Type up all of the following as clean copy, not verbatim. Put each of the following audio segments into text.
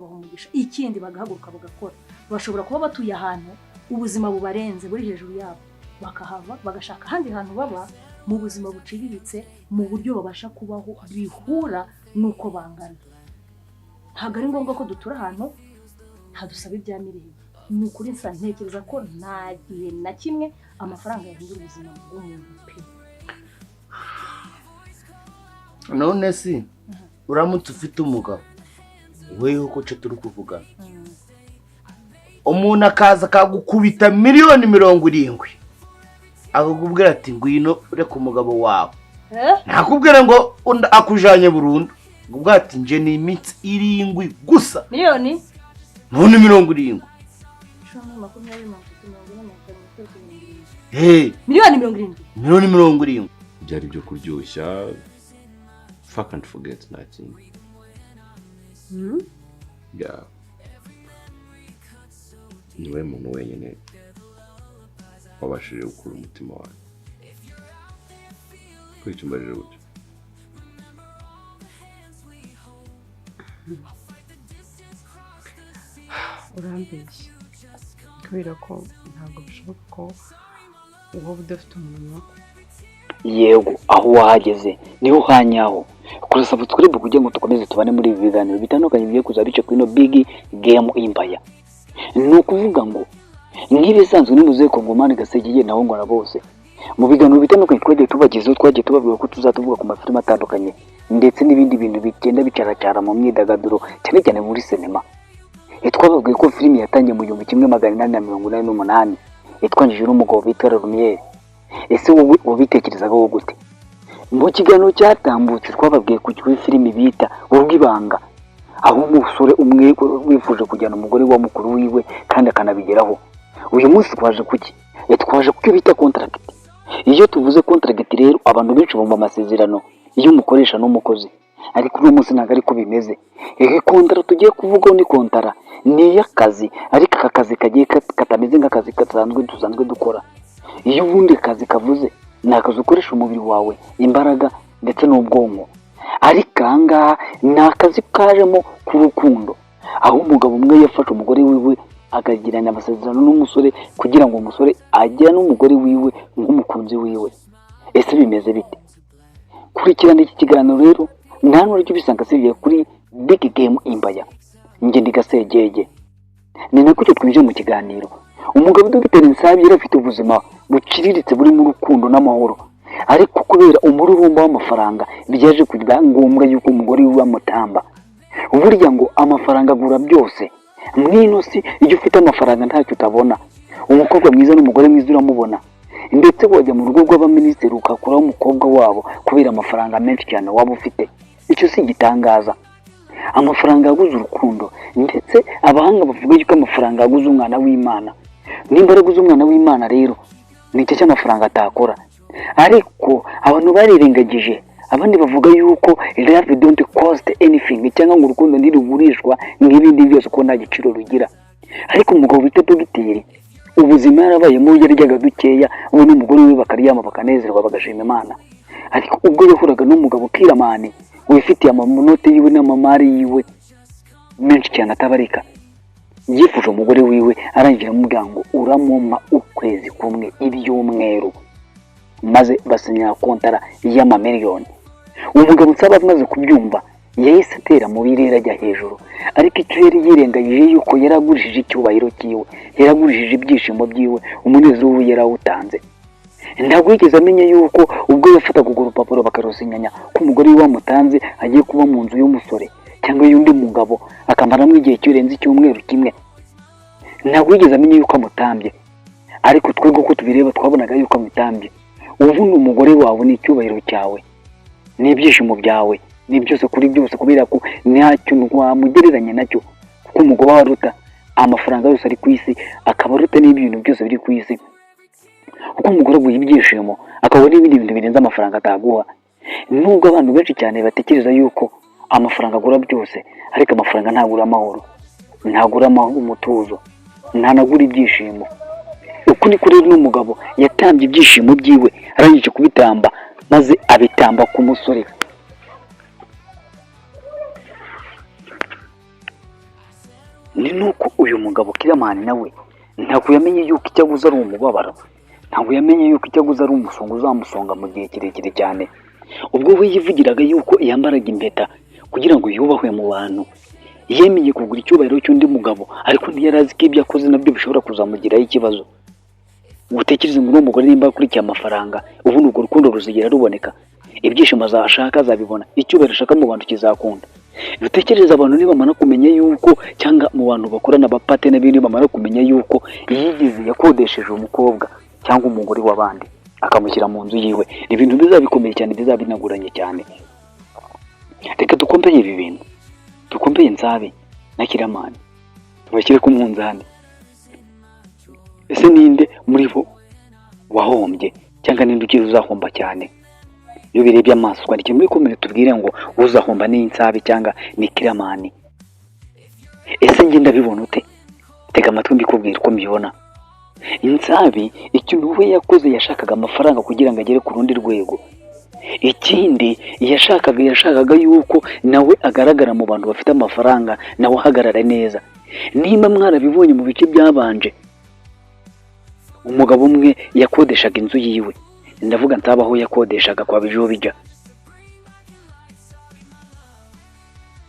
Ibaha umugisha. Ikindi, bagahaguruka bagakora. Bashobora kuba batuye ahantu ubuzima bubarenze, buri hejuru yabo, bakahava bagashaka ahandi hantu baba mu buzima buciriritse, mu buryo babasha kubaho bihura n'uko bangana. Ntabwo ari ngombwa ko dutura ahantu hadusaba ibya mirenge. Ni ukuri, nsa ntekereza ko nta gihe na kimwe amafaranga yahindura ubuzima bw'umuntu pe. None si uramutse ufite umugabo weho, ko cyo turi kuvugana, umuntu akaza akagukubita miliyoni 70, akakubwira ati: "Ngwino reka umugabo wawe"? Eh? Ntakubwira ngo undi akujanye burundu, ubwo ati: "Nje ni iminsi 7 gusa." Miliyoni? None 70. 10, 20, 30, 40, 50, 60, 70. Hey. Miliyoni 70? Miliyoni 70. Byari ibyo kuryoshya, fuck and forget, nta kindi. Yeah. Niwe muntu wenyine wabashije gukura umutima wanjye. Kuri icyo umbajije gutyo? Urambeshya, kubera ko ntabwo bishoboka ko waba udafite umuntu. Yego, aho wahageze niho hanyaho. Kora subscribe kugira ngo dukomeze tubane muri ibi biganiro bitandukanye bigiye kuza bice kuri ino Big Game Empire. Ni ukuvuga ngo nk'ibisanzwe nimuze Kongomani Gasegeye nawe ngo na bose mu biganiro bitandukanye twagiye tubagezaho, twagiye tubabwira ko tuzatuvuga ku mafilime atandukanye ndetse n'ibindi bintu bigenda bicaracara mu myidagaduro, cyane cyane muri sinema. Twababwiye ko filime yatangiye mu 1888, yatwangije n'umugabo bita Lumiere. Ese wowe wabitekerezagaho gute? Mu kiganiro cyatambutse twababwiye ku kuri filime bita Urw'Ibanga, aho umusore umwe wifuje kujyana umugore wa mukuru wiwe kandi akanabigeraho. Uyu munsi twaje kuki? Twaje kucyo bita contract. Iyo tuvuze contract rero, abantu benshi bumva amasezerano iyo umukoresha n'umukozi, ariko uno munsi ntabwo ariko bimeze. Iyi kontara tugiye kuvugaho ni kontara, ni iy'akazi, ariko aka kazi kagiye katameze nk'akazi gasanzwe dusanzwe dukora. Iyo ubundi akazi kavuze ni akazi ukoresha umubiri wawe, imbaraga ndetse n'ubwonko, ariko aha ngaha ni akazi kajemo k'urukundo, aho umugabo umwe yafashe umugore wiwe akagirana amasezerano n'umusore kugira ngo umusore ajyane n'umugore wiwe nk'umukunzi wiwe. Ese bimeze bite? Kurikirana iki kiganiro rero, nta n'uryo ubisanga usibye kuri Big Game Empire. Njye ndi Gasegege, ni nako icyo twinjiye mu kiganiro. Umugabo Dogiteri Nsabi yari afite ubuzima buciriritse burimo urukundo n'amahoro, ariko kubera umururumba w'amafaranga byaje kuba ngombwa yuko umugore we amutamba. Burya ngo amafaranga agura byose mw'ino si. Iyo ufite amafaranga ntacyo utabona. Umukobwa mwiza n'umugore mwiza uramubona, ndetse wajya mu rugo rw'abaminisitiri ukakuraho umukobwa wabo kubera amafaranga menshi cyane waba ufite. Icyo si igitangaza. Amafaranga yaguze urukundo, ndetse abahanga bavuga yuko amafaranga yaguze umwana w'Imana. Nimba yaraguze umwana w'Imana rero, ni icyo cy'amafaranga atakora? Ariko abantu barirengagije, abandi bavuga yuko love don't cost anything, cyangwa ngo urukundo ntirugurishwa nk'ibindi byose, ko nta giciro rugira. Ariko umugabo bita dogiteri, ubuzima yarabayemo, yaryaga dukeya, we n'umugore we bakaryama bakanezerwa, bagashima Imana. Ariko ubwo yahuraga n'umugabo Kiramani wifitiye amanote yiwe n'amamari yiwe menshi cyane atabarika, yifuje umugore wiwe, arangije aramubwira ngo: "Uramumpa ukwezi kumwe, ibyumweru", maze basinya kontara y'amamiliyoni. Uwo mugabo Nsaba amaze kubyumva yahise atera mu birere ajya hejuru, ariko icyo yari yirengagije yuko yaragurishije icyubahiro cyiwe, yaragurishije ibyishimo byiwe, umunezero we yarawutanze. Ntabwo yigeze amenya yuko ubwo yafataga urwo rupapuro bakarusinyanya ko umugore we wamutanze agiye kuba mu nzu y'umusore cyangwa y'undi mugabo, akamaramo igihe kirenze icyumweru kimwe. Ntabwo yigeze amenya yuko amutambye, ariko twebwe uko tubireba twabonaga yuko amutambye. Ubundi umugore wawe ni icyubahiro cyawe, ni ibyishimo byawe, ni byose kuri byose, kubera ko nta kintu wamugereranya nacyo, kuko umugore wawe aruta amafaranga yose ari ku isi, akaba aruta n'ibintu byose biri ku isi, kuko umugore aguha ibyishimo, akabona n'ibindi bintu birenze amafaranga ataguha. Nubwo abantu benshi cyane batekereza yuko amafaranga agura byose, ariko amafaranga ntagura amahoro, ntagura umutuzo, ntanagura ibyishimo. Uku niko rero n'umugabo yatambye ibyishimo byiwe, arangije kubitamba maze abitamba ku musore. Ni nuko uyu mugabo Kiramani nawe ntabwo yamenye yuko icyo aguze ari umubabaro, ntabwo yamenye yuko icyo aguze ari umusonga uzamusonga mu gihe kirekire cyane. Ubwo we yivugiraga yuko yambaraga impeta kugira ngo yubahwe mu bantu, yemeye kugura icyubahiro cy'undi mugabo, ariko ntiyari azi ko ibyo akoze nabyo bishobora kuzamugiraho ikibazo. Utekereze ngo uno mugore nimba akurikiye amafaranga, ubundi urwo rukundo ruzigera ruboneka? Ibyishimo azashaka azabibona? Icyubahiro ashaka mu bantu kizakunda? Utekereze abantu nibamara kumenya yuko, cyangwa mu bantu bakorana abapate n'ibindi, bamara kumenya yuko yigize yakodesheje umukobwa cyangwa umugore w'abandi akamushyira mu nzu yiwe, ni ibintu bizaba bikomeye cyane, bizaba binagoranye cyane. Reka dukompeye ibi bintu, dukompeye Nsabi na Kiramani, tubashyire ku munzani. Ese ninde muri bo wahombye, cyangwa ninde ugiye uzahomba cyane? Iyo birebye amaso, twandike muri comment tubwire ngo uzahomba ni Nsabi cyangwa ni Kiramani. Ese njye ndabibona ute? Tega amatwi mbikubwira uko mbibona. Nsabi ikintu we yakoze, yashakaga amafaranga kugira ngo agere ku rundi rwego. Ikindi yashakaga yuko nawe agaragara mu bantu bafite amafaranga, nawe ahagarara neza. Niba mwarabibonye mu bice byabanje, umugabo umwe yakodeshaga inzu yiwe, ndavuga Nsabi aho yakodeshaga kwa Bijobija,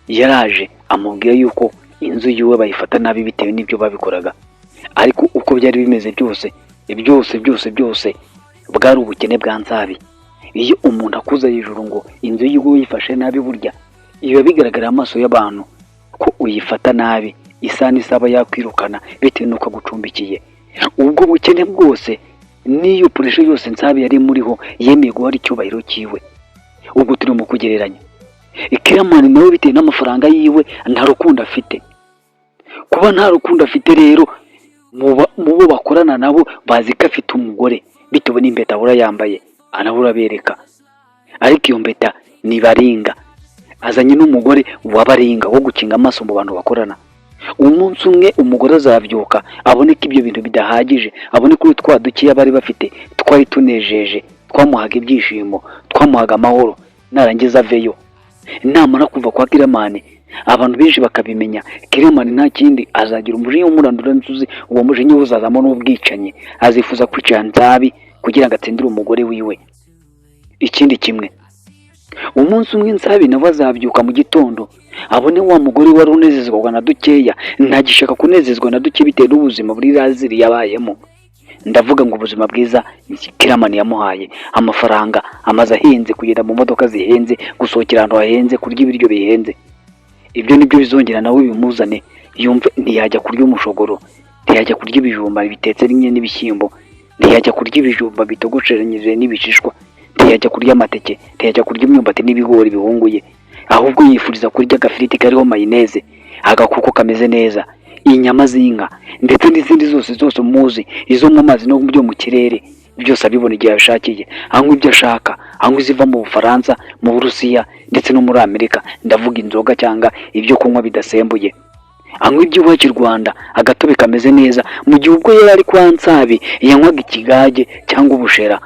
yaraje amubwira yuko inzu yiwe bayifata nabi bitewe n'ibyo babikoraga. Ariko uko byari bimeze byose byose byose byose, bwari ubukene bwa Nsabi. Iyo umuntu akuze hejuru ngo inzu yiwe uyifashe nabi, burya biba bigaragarira amaso y'abantu ko uyifata nabi, isaha n'isaba yakwirukana bitewe n'uko agucumbikiye. Ubwo bukene bwose n'iyo pressure yose Nsabi yari muriho, yemeye guhara icyubahiro cyiwe. Ubwo turi mu kugereranya. Kiramani nawe bitewe n'amafaranga yiwe nta rukundo afite. Kuba nta rukundo afite rero, mu bo bakorana nabo bazi ko afite umugore bitewe n'impeta ahora yambaye, anahora abereka. Ariko iyo mpeta ni baringa, azanye n'umugore wa baringa wo gukinga amaso mu bantu bakorana. Umunsi umwe umugore azabyuka abone ko ibyo bintu bidahagije, abone ko twa dukeya bari bafite twari tunejeje, twamuhaga ibyishimo, twamuhaga amahoro, narangiza aveyo. Namara kuva kwa Kiramani abantu benshi bakabimenya, Kiramani nta kindi azagira umujinya w'umuranduranzuzi. Uwo mujinya uzazamo n'ubwicanyi, azifuza kwica Nsabi kugira ngo atsindire umugore wiwe. Ikindi kimwe, umunsi umwe Nsabi nawe azabyuka mu gitondo abone wa mugore wari unezezwaga na dukeya ntagishaka kunezezwa na duke bitewe n'ubuzima buri raziri yabayemo. Ndavuga ngo ubuzima bwiza Kiramani yamuhaye, amafaranga, amazu ahenze, kugenda mu modoka zihenze, gusohokera ahantu hahenze, kurya ibiryo bihenze. Ibyo nibyo bizongera nawe bimuzane yumve ntiyajya kurya umushogoro, ntiyajya kurya ibijumba bitetse rimwe n'ibishyimbo, ntiyajya kurya ibijumba bitogosheranyije n'ibishishwa, ntiyajya kurya amateke, ntiyajya kurya imyumbati n'ibigori bihunguye, ahubwo yifuriza kurya agafiriti kariho mayoneze, agakoko kameze neza, inyama z'inka ndetse n'izindi zose zose muzi, izo mu mazi no byo mu kirere, byose abibona igihe abishakiye, anywa ibyo ashaka, anywa iziva mu Bufaransa, mu Burusiya ndetse no muri Amerika, ndavuga inzoga cyangwa ibyo kunywa bidasembuye, anywa iby'iwacu i Rwanda, agatobe kameze neza. Mu gihe ubwo yari ari kwa Nsabi yanywaga ikigage cyangwa ubushera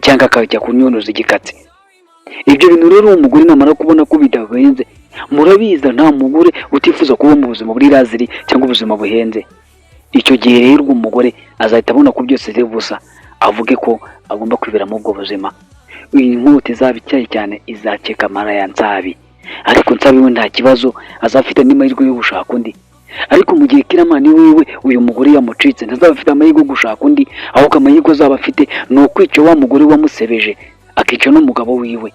cyangwa akajya kunyunyuza igikatsi. Ibyo bintu rero uwo mugore namara kubona ko bidahenze, murabizi nta mugore utifuza kuba mu buzima buri raziri cyangwa ubuzima buhenze. Icyo gihe rero uwo mugore azahita abona ko byose ari ubusa, avuge ko agomba kwibera muri ubwo buzima. Iyi nkota izaba ityaye cyane izakeka amara ya Nsabi, ariko Nsabi we nta kibazo, azafite n'amahirwe yo gushaka undi. Ariko mu gihe Kiramani wiwe uyu mugore yamucitse, ntazaba afite amahirwe yo gushaka undi, ahubwo amahirwe azaba afite ni ukwica wa mugore wamusebeje, akica n'umugabo wiwe.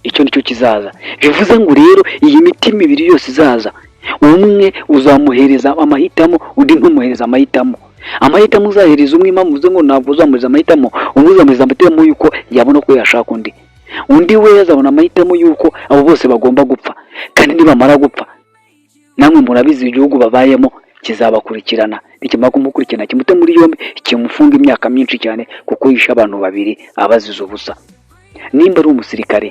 Icyo nicyo kizaza. Bivuze ngo rero iyi mitima ibiri yose izaza, umwe uzamuhereza amahitamo, undi ntumuhereza amahitamo. Amahitamo uzahereza umwe, impamvu uvuze ngo ntabwo uzamuhereza amahitamo, umwe uzamuhereza amahitamo y'uko yabona ko yashaka undi, undi we yazabona amahitamo y'uko abo bose bagomba gupfa. Kandi nibamara gupfa, namwe murabizi igihugu babayemo kizabakurikirana, nikimara kumukurikirana kimute muri yombi, kimufunga imyaka myinshi cyane, kuko yishe abantu babiri abazize ubusa. Nimba ari umusirikare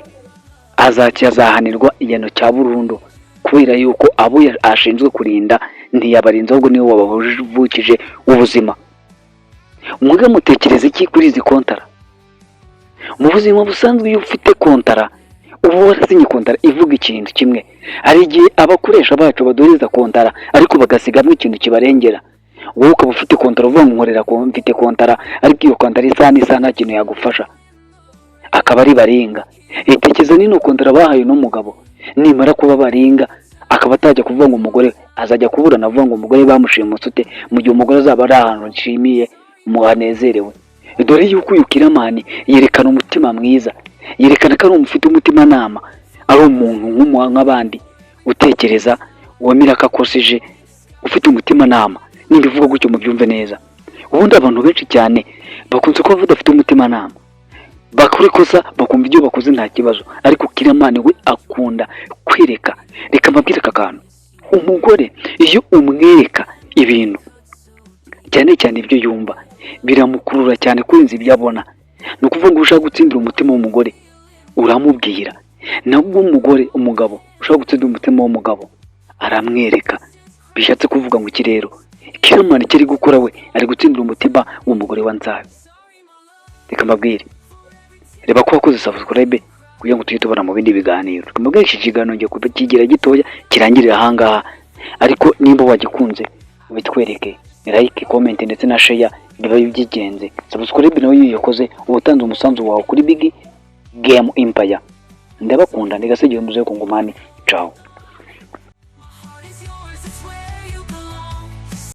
azahanirwa igihano cya burundu, kubera yuko abo ashinzwe kurinda ntiyabarinze, ahubwo niwe wabavukije ubuzima. Mwebwe mutekereza iki kuri izi kontara? Mu buzima busanzwe iyo ufite kontara Uba warasinye kontara ivuga ikintu kimwe. Hari igihe abakoresha bacu baduhereza kontara ariko bagasigamo ikintu kibarengera. Wowe ukaba ufite kontara uvuga ngo nkorera mfite kontara, ariko iyo kontara isaha n'isaha nta kintu yagufasha, akaba ari baringa. Tekereza nino kontara bahaye uno mugabo, nimara kuba baringa akaba atajya kuvuga ngo umugore azajya kuburana avuga ngo umugore bamushimutse ute, mu gihe umugore azaba ari ahantu nshimiye muhanezerewe. Dore yuko uyu Kiramani yerekana umutima mwiza, yerekana ko ari umuntu ufite umutimanama, ari umuntu nk'abandi utekereza, wemera ko akosheje, ufite umutimanama. Nimba ivuga gutyo mubyumve neza. Ubundi abantu benshi cyane bakunze kuba badafite umutimanama, bakora ikosa bakumva ibyo bakoze nta kibazo, ariko Kiramani we akunda kwereka. Reka mbabwire aka kantu, umugore iyo umwereka ibintu cyane cyane ibyo yumva biramukurura cyane kurenza ibyo abona. Ni ukuvuga ngo ushaka gutsindira umutima w'umugore uramubwira, nabwo umugore umugabo ushaka gutsindira umutima w'umugabo aramwereka. Bishatse kuvuga ngo iki rero Kiramani icyo ari gukora we ari gutsindira umutima w'umugore wa Nsabi. Reka mbabwire, reba ko wakoze subscribe kugira ngo tujye tubona mu bindi biganiro. Reka mbabwire, iki kiganiro ngiye kukigira gitoya kirangirira ahangaha, ariko nimba wagikunze ubitwereke, like, comment ndetse na share biba by'ingenzi. Subscribe nawe iyo uyikoze uba utanze umusanzu wawe kuri Big Game Empire. Ndabakunda, ndigasegera umuze ku ngumani. Ciao.